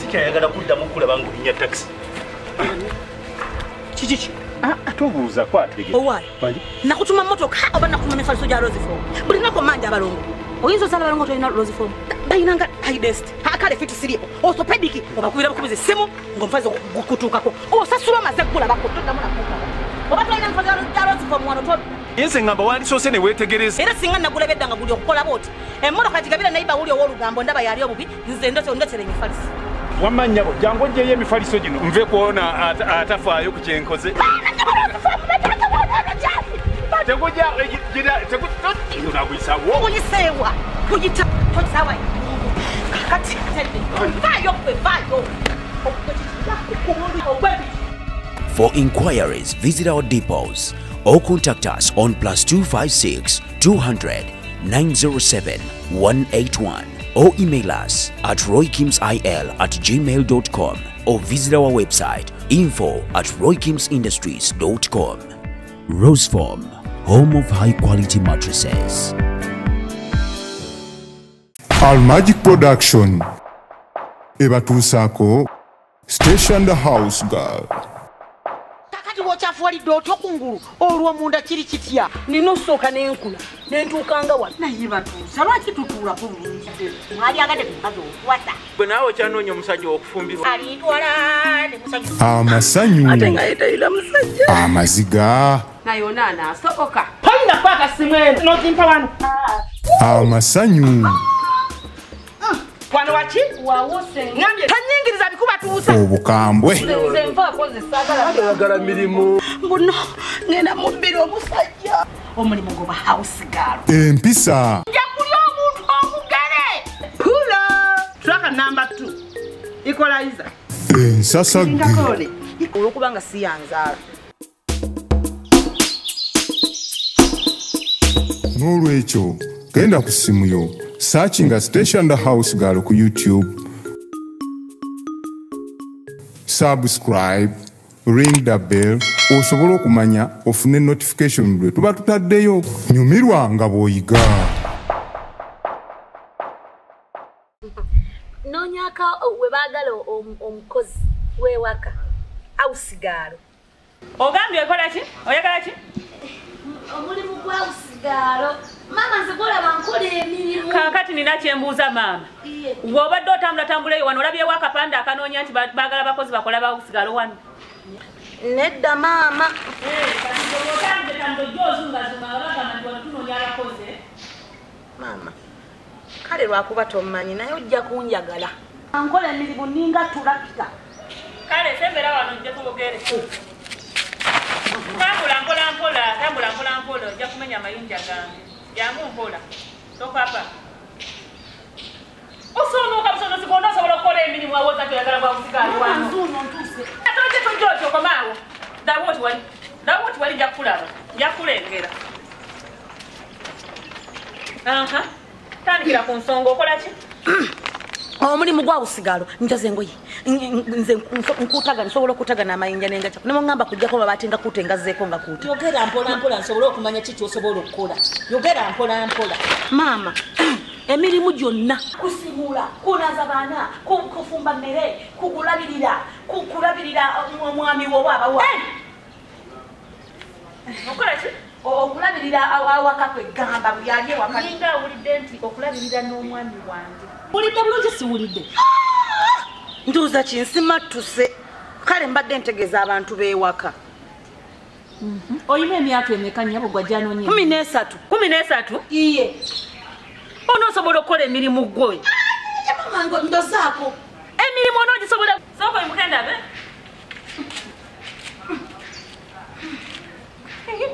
Sikyayagala kuddamu kulaba ng'olinnya takisi. Kiki? Tobuuza kwategeka. Owaaye. Nakutuma mmotoka oba nakutuma mifaliso gya Roseform. Buli lunaku mmanja abalongo. Oyinza osala abalongo tolina Roseform. Bayinanga high density. Akale fit siripo. Orthopedic obakubira bukubiza essimu ng'omufaliso gukutuukako. Osasula omaze kugulabako toddamu nakuukako. Oba tolina mifaliso gya Roseform wano to. Yenze ngamba wandisoose ne weetegereza. Era singa nagulaba edda nga guli okukola bw'oti. Emmotoka gigabira nayiba wuli ow'olugambo ndaba yali obubi nze ndotera emifaliso. Wamma nnyabo jangu oggyeyo emifaliso gino nve kuona atafaayo ku kye nkoze. For inquiries, visit our depots or contact us on +256 200 907 181 or email us at roykimsil@gmail.com or visit our website info@roykimsindustries.com. Roseform, home of high quality mattresses. Almagic Production ebatuusaako Station the House Girl. Kakati wokyafuwalidde otyo kungulu olwo munda kiri kitya? Nina osooka n'enkula nentuukanga wano. Naye batuusa lwaki tutuulako bulungi? Mwali agadde mukazi okuwasa. Gwe naawe okyanoonya omusajja okufumbirwa. Alitwala ne musajja. Amasanyu. Ate nga yetayira musajja. Amaziga. Naye onaana asoboka. Tolina kwata simu eno n'ogimpa wano. Amasanyu. Wano waki? Wawose. Ngambye tanyingiriza bikubatuusa. Obukambwe. Nze nvaako nze saagala. Ayagala mirimu. Mbuno ngenda mubbira omusajja. Omulimu gwa house girl. Empisa. Nja kulya omuntu omugere. Pulo. Tracker number 2. Equalizer. Ensasagge. Olwokubanga si yanzaala. N'olwekyo genda ku ssimu yo. Searching Station the House Girl ku YouTube. Subscribe, ring the bell, osobola okumanya ofune notification lwe tuba tutaddeyo. Nyumirwa nga bw'oyiga. Noonyako we baagala omukozi w'ewaka house girl. Ogambye okola ki? Oyagala ki? Omulimu gwa house girl. Mama nze gwolaba nkola emirimu. Kaakati nina kye mbuuza maama. Bw'obadde otambulatambula eyo wano olabyewo akapande akanoonya nti baagala bakozi bakola ba house girl wano? Nedda maama. Maama, kale lwakuba tommanyi naye ojja kunjagala. Nkola emirimu ninga tulakita. Kale sembera wano ojja twogere. Tambula mpola mpola, tambula mpola mpola, ojja kumenya amayinja gange. Jangu mpola. Topapa. Osonoka busonosi gwonna osobola okukola emirimu awoza toyagala bwa busigaali wano. Nzuuno ntuuse. Ate ojje tojja otyo okomaawo. Ddawo oti wali. Ddawo oti wali nja kukulaba. Nja kukulengera. Aha. Tandikira ku nsonga okola ki? Omulimu gwa busigalo njaze engoye nze nkuutaga nsobola okuutagana amayinja nengaca ne mungamba kujjako mabaati nga kuuta engazzeeko nga kuuta. Yogera mpola mpola nsobole okumanya ki ky'osobola okukola. Yogera mpola mpola. Maama, emirimu gyonna kusimuula, kunaaza baana, kufumba mmere, kukulabirira, kukulabirira omwami wo abawa. Okola ki? Okulabirira awaka kwegamba buli ali ewaka. Ninga awulidde nti okulabirira n'omwami wange. Wulidde bulungi siwulidde. Ndowooza kinsimattuse. Kale mbadde ntegeeza abantu b'ewaka. Oyina emyaka emeka nnyabo gw'ajja anoonya? 13. 13? Iye. Onoosobola okukola emirimu gwe? Mama ndozaako. Emirimu onoogisobola? Sooka oyimuke ndabe.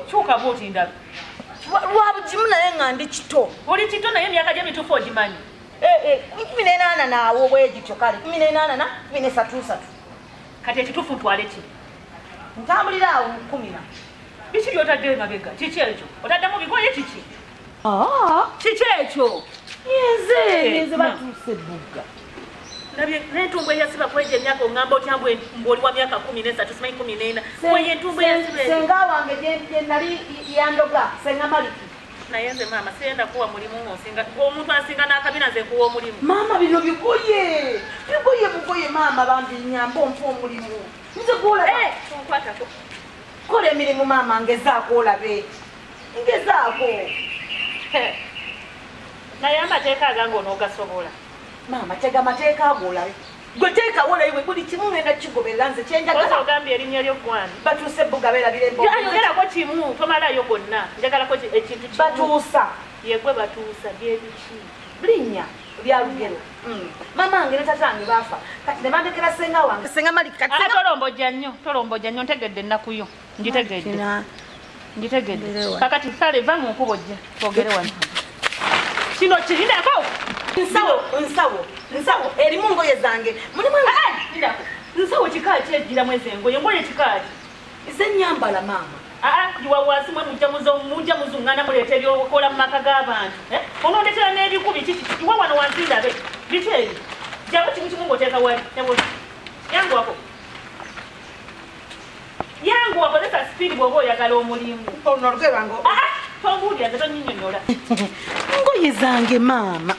Kyuka bw'oti ndabe. Lwa bugimu naye nga ndi kito. Oli kito naye emyaka gy'emituufu ogimanyi. 18 naawo bwe gityo kale 18 na 13. Kati ekituufu ntwale ki? Ntambulira awo mu 10. Biki by'otadde emabega? Kiki ekyo? Otaddemu bigoye kiki? Kiki ekyo? Nze batuuse ebbuga. Ndabye n'entumbwe eyasiba kwegyo emyaka oŋŋamba otya mbu oli wa myaka 13 simanyi 14. Kweyo entumbwe eyasiba. Senga wange gye nali yandoga, Senga Maliki. Naye nze maama siyenda kuwa mulimu ng'osinga omuntu asinga n'akabina nze nkuwa omulimu. Maama bino bigoye. Bigoye bugoye maama bambi nnyamba ompa omulimu. Nze gw'olaba. Tonkwatako. Kola emirimu maama ngezaako olabe. Ngezaako. Naye amateeka agange onoogasobola. Maama tega amateeka ago olabe. Gwe teekawo olabe buli kimu ngenda kigoberera nze kye njagala. Ogambye erinnya lyo ggwani. Batuuse ebbuga beerabira emboozi. Yogerako kimu tomalayo gonna. Njagalako ekintu kimu. Batuusa. Ye gwe batuusa byebiki? Linnya lya lugero. Maama wange ne taata wange baafa. Kati ne bandekera ssenga wange. Ssenga Maliki kati Ate tolombojja nnyo, tolombojja nnyo ntegedde ennaku yo. Ngitegedde. Ngitegedde. Kakati kale va mu nkubo jja twogere wano. Kino kirindako. Nsawo, nsawo, nsawo erimu ngoye zange. Mulimu lindako. Nsawo kika ki ejjiramu ezo engoye? Engoye kika ki? Ze nnyambala maama. Iwa wansi mwe mujja muzuŋŋana muleeta ebyokola mu maka g'abantu. Onondetera n'ebikubi kiki? Iwa wano wansi ndabe. Biki ebyo? Jangu kimu kimu ng'oteeka wali. Yanguwako. Yanguwa kozesa sipiidi bw'oba oyagala omulimu. Olwo olugoye lwange. Tombuulira nze tonnyinnyonnyola. Ngoye zange maama.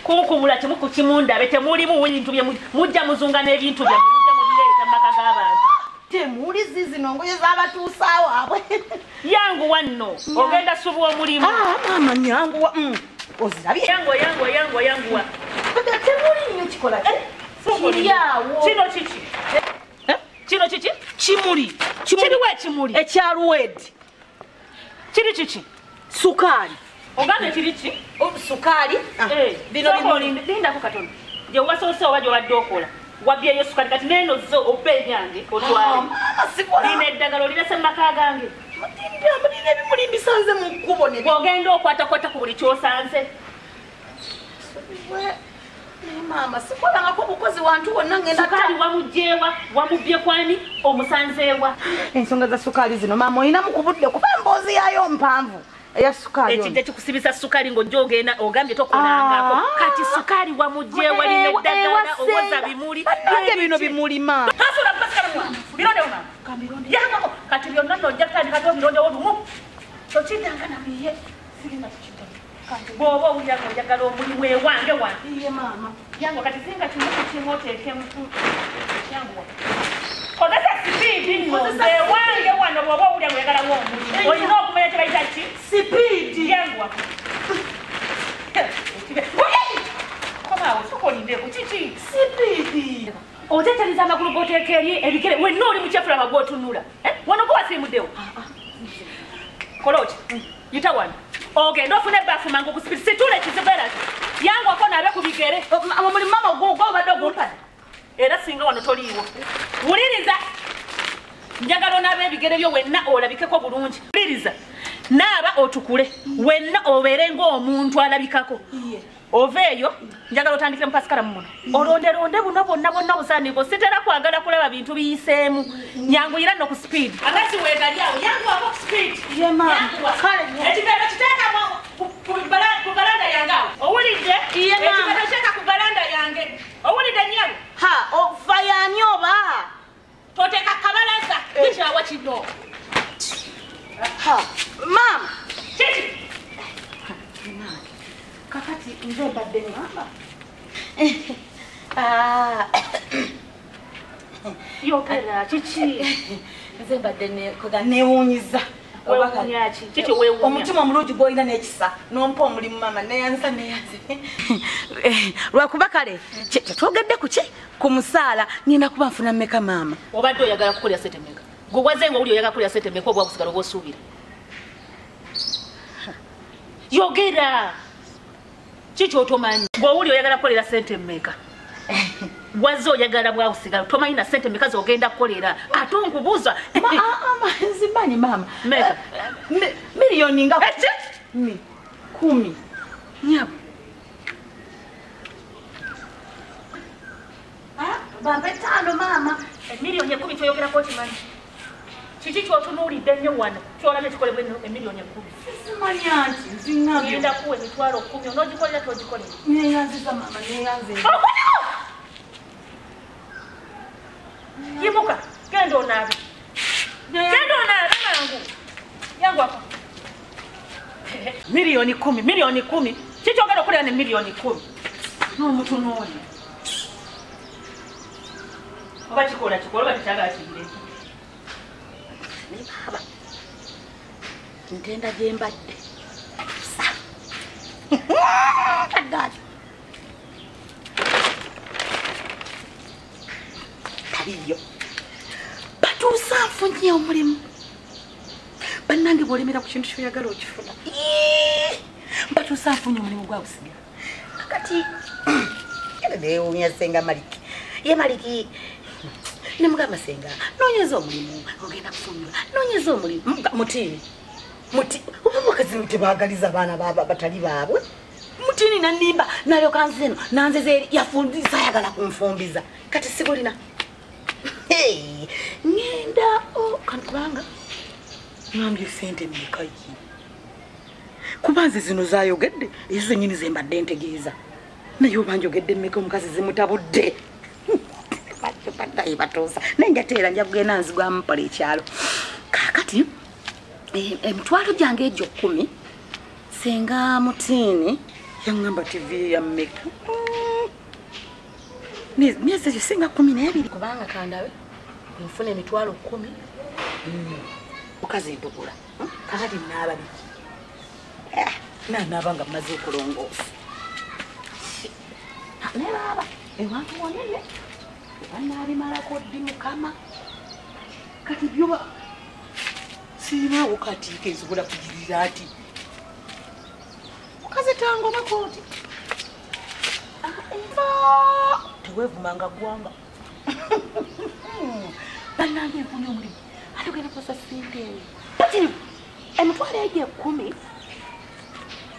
Kunkumula kimu ku kimu ndabe temulimu bintu bye mujja muzunga n'ebintu byammwe mujja mubireeta mu maka g'abantu. Temuli zizino ngoye z'abatuusaawo abwe. Yanguwa nno ogenda suba omulimu. Maama nyanguwa. Ozirabye? Yanguwa yanguwa yanguwa yanguwa. Temuli nnyo kikola ki? Kiri awo. Kino kiki? Kino kiki? Kimuli. Kiriwa ekimuli? Ekya Luwedi. Kiri kiki? Sukaali. Ogambye kiri ki? Sukaali. Bino bimuli. Lindako katono. Gye wasoose oba gy'obadde okola. Wabyeyo sukaali kati n'eno zo obba ebyange otwale. Lina eddagala olirese mu maka gange. Mulina ebimuli mbisanze mu kkubo ne. Bw'ogenda okwatakwata ku buli ky'osanze. Maama sikolangako bukozi wantu wonna ngenda. Sukaali wamuggyewa, wamubbye kwani, omusanzeewa. Ensonga za sukaali zino maama olinamu ku budde kuba emboozi yaayo mpanvu. Eya sukaali. Ekijja kikusibisa sukaali ng'ojja ogenda ogambye tokolangako. Kati sukaali wamuggyewa lina eddagala owoza bimuli. Bannange bino bimuli maama. Tasula kubasikala birondewo maama. Yangako kati byonna nno ojja kutandika tobirondewo lumu. Tokiddanga namiye. Sigenda kukiddamu. Bw'oba owulira ng'oyagala omulimu ewange wano. Iye maama. Yanguwa kati zinga kimu ku kimu oteekemu. Yanguwa. Kozesa sipiidi nno. Ewange wano bw'oba owulira ng'oyagalawo omulimu. Olina okumanya kye bayita ki? Sipiidi. Yanguwa. Komaawo sooka olindeeko kiki? Sipiidi. Oteetereza amagulu g'oteeka eri ebigere wenna oli mukyafulaba gw'otunula. Wano gwe wasiimuddewo. Kola oti? Yita wano. Ogenda ofune ebbaafu mangu ku sipiidi situla ekizibeera kyo. Yanguwako naabe ku bigere. Omulimu maama gw'obadde ogumpadde. Era singa wano toliiwo. Wuliriza. Njagala onaabe ebigere byo wenna olabikeko bulungi. Wuliriza. Naaba otukule wenna obeere ng'omuntu alabikako. Oveeyo njagala otandikire mu pasikala muno. Olonderonde buno bwonna bwonna busaaniko. Sitera kwagala kulaba bintu biyiseemu. Nyanguyira nno ku sipiidi. Amazzi weegali awo. Yanguwako ku sipiidi. Ye maama. Kale ekitebe kiteeka ku balanda yange awo. Owulidde? Iye maama. Ekitebe kiteeka ku balanda yange. Owulidde nnyabo? Ha, ova yaani oba? Toteeka kabalaza. Kikyawa kino. Ha, maama. Kiki? Kakati nze mbadde ŋŋamba. Yogera kiki? Nze mbadde neewuunyiza. Weewuunya ki? Kiki weewuunya? Omutima omulungi gw'olina n'ekisa n'ompa omulimu maama neeyanza neeyanze. Lwakuba kale tetwogedde ku ki? Ku musaala ngenda kuba nfuna mmeka maama? Obadde oyagala kukolera ssente mmeka? Gwe wazze ng'owulira oyagala kukolera ssente mmeka oba wakusigala oba osuubira? Yogera. Kiki otomanyi? Bw'owulira oyagala kukolera ssente mmeka? Wazze oyagala bwakusigala tomanyi na ssente mmeka z'ogenda kukolera ate onkubuuza. Nzimanyi maama. Mmeka? Miliyoni nga 10. Nnyabo. Bampe 5 maama. Emiliyoni 10 kyoyogerako okimanyi? Kiki ky'otunuulidde ennyo wano ky'olabye kikolebwa emiliyoni 10? Simanya nti nziŋŋambye. Ngenda kuwa emitwalo 10 onoogikolera togikolera? Neeyanziza maama neeyanziza. Yimuka genda onaabe. Genda onaabe mangu. Yanguwako. Milioni 10, milioni 10. Kikyogera okulya ne milioni 10. N'omutunuuli. Oba kikola kikola oba tekyagala kigire. Ne baaba. Ntenda gye mbadde. Kaggaali. Taliyo. Batuusa nfunye omulimu. Bannange bw'olemera ku kintu ky'oyagala okifuna. Batuusa nfunye omulimu gwa busiga. Kakati neewuunya Ssenga Maliki. Ye Maliki ne mugamba Ssenga noonyeza omulimu ogenda kufumbirwa noonyeza omulimu mutiini. Muti oba bakazi tebaagaliza abaana batali baabwe. Mutiini nannimba nalyoka nze eno nanzeza eri yafumbisa ayagala kunfumbiza. Kati sigulina. Hey, ngenda kubanga ngambye sente mmeka yi. Kuba nze zino zaayogedde ezo zennyini ze mbadde ntegeeza. Naye oba njogedde mmeka omukazi zimutabudde. Baddaye batuusa. Naye njateera nja kugenda nzigwamu mpola ekyalo. Kaakati emitwalo gyange egyo 10 Ssenga Mutiini yaŋŋamba TV ya mmeka. Myezi egyo singa 12 kubanga kandabe nfuna emitwalo 10 mukazi ndugula. Kakati nnaaba biki? Nnaaba nga mmaze okulongoosa. Naye baaba ewantu wanene oba nnaabimalako ddi Mukama. Kati byoba sirinaawo katiiko ensobola kugirira ati. Mukazi tangobako oti. Teweevumanga ggwanga. Bannange nfunye omulimu ate ogenda kukozesa ssente eyo. Kati emitwalo egyo 10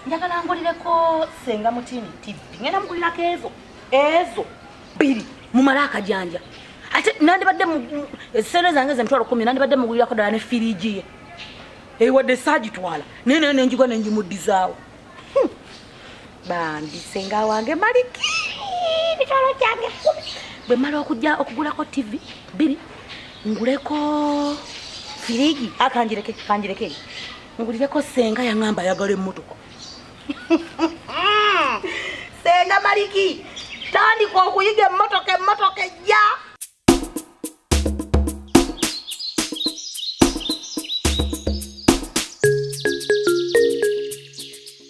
njagala ngulireko Ssenga Mutiini TV. Ngenda mugulirako ezo 2 mumale akajanja. Ate nandibadde essente zange z'emitwalo 10 nandibadde mugulirako ddala ne firiji ye. Ewadde saagitwala naye nayo ne njigwa ne ngimuddizaawo. Bambi Ssenga wange Maliki emitwalo gyange 10 bwe mmala okujja okugulako TV 2 nguleko firiji akanjireke kanjireke ngulireko Ssenga yaŋŋamba ayagala emmotoka. Ssenga Maliki tandika okuyiga emmotoka ejja.